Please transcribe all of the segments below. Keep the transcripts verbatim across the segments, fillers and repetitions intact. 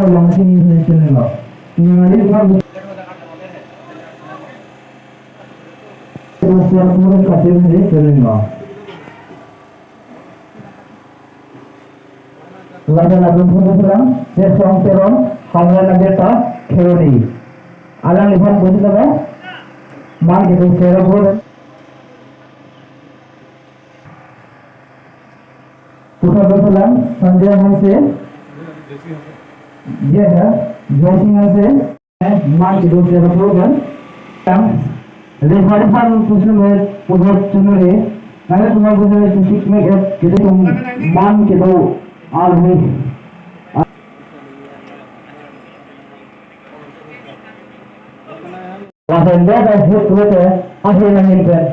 Langsing ini channel lo. Ini hari kita buat buat katil ini channel lo. Lapen lapen pun pulang, Sesong Teron, Hangra Nageta, Kheroni. Alangliphan pusi nama, man gitu, Sera Bro. Pusat pulang, Sanjay Hanse. Iya, ya. Joy Singh Hanse. Man kedo ke program. Yang referee pan kusum he puhot chunure. Nang tumar kusum he kusik mek et kita tum man kedo alwi. Lapen dak hit lote ahin ahin pen.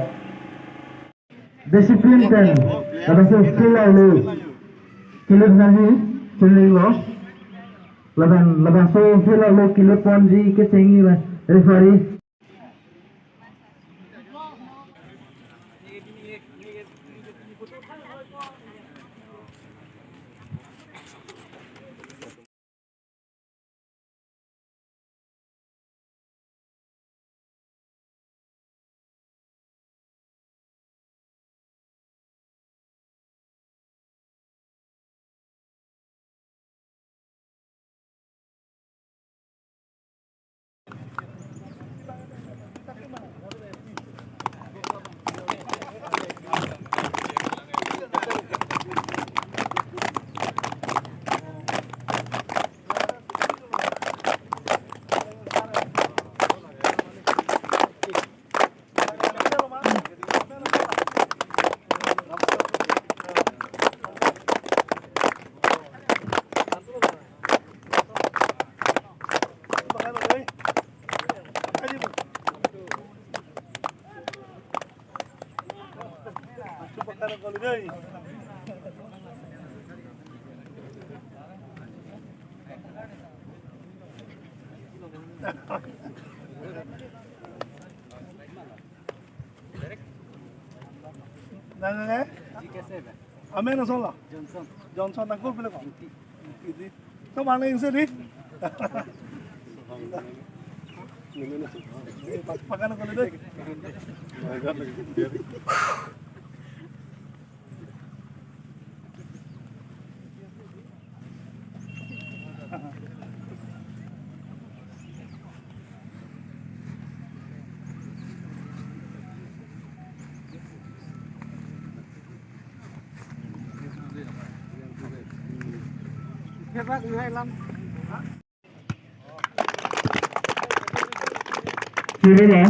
Discipline pen, lapen si skill alo. Kilit nangji, killing lo. Lapen, lapen so skill alo, kilit ponji, kechengji, referee. Nang eh? Amen asal lah. Johnson. Johnson nang kul pele kok. Gitu. Kau mana yang sedih? Pakan aku deh. Kiri lo.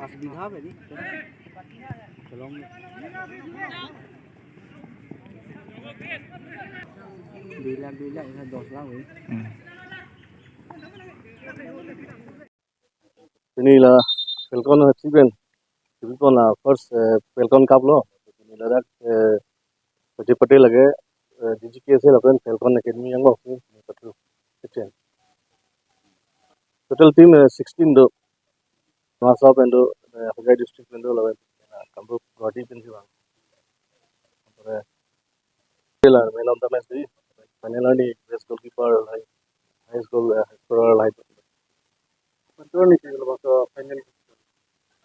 পাঁচ বিঘা বেলি। Tolong. Dui lakh, dui lakh, isa dos lakh, eh. Hmm. Pini la Falcon F C pen, F C pen la first, eh, Falcon Cup lo. Pini ladak, eh, Pati pati lake, eh, D G K S L lapen Falcon Academy yang lo, eh, patu kitchen. Total team, eh, sixteen do. Nawasap pen do, eh, Hojai district pen do, lapen, eh, Kamrup, Guwahati pensi vang. Lapen, eh, la man of the match di, final arni best goalkeeper, high, highest goal, eh, scorer, high.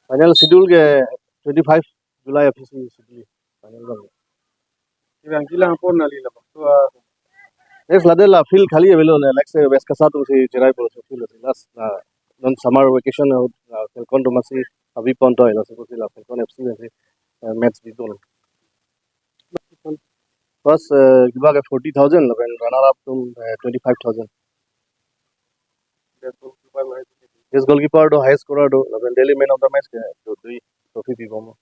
Final schedule ke twenty-five July aphi si schedule final bang. Kevang kilang pon neli la bang. Tua. Yes, lade la field khali avelo ne, like se West Kasa atum si cherai pon field ase. Last la non summer vacation, uh, Falcon atum si abi pon toilo, si la Falcon F C si, uh, match di dun. First, uh, kiba ke forty thousand, lapen runner up atum, uh, twenty-five thousand. Best goalkeeper do, highest scorer do, lapen daily man of the match ke do, dui trophy pipo mo.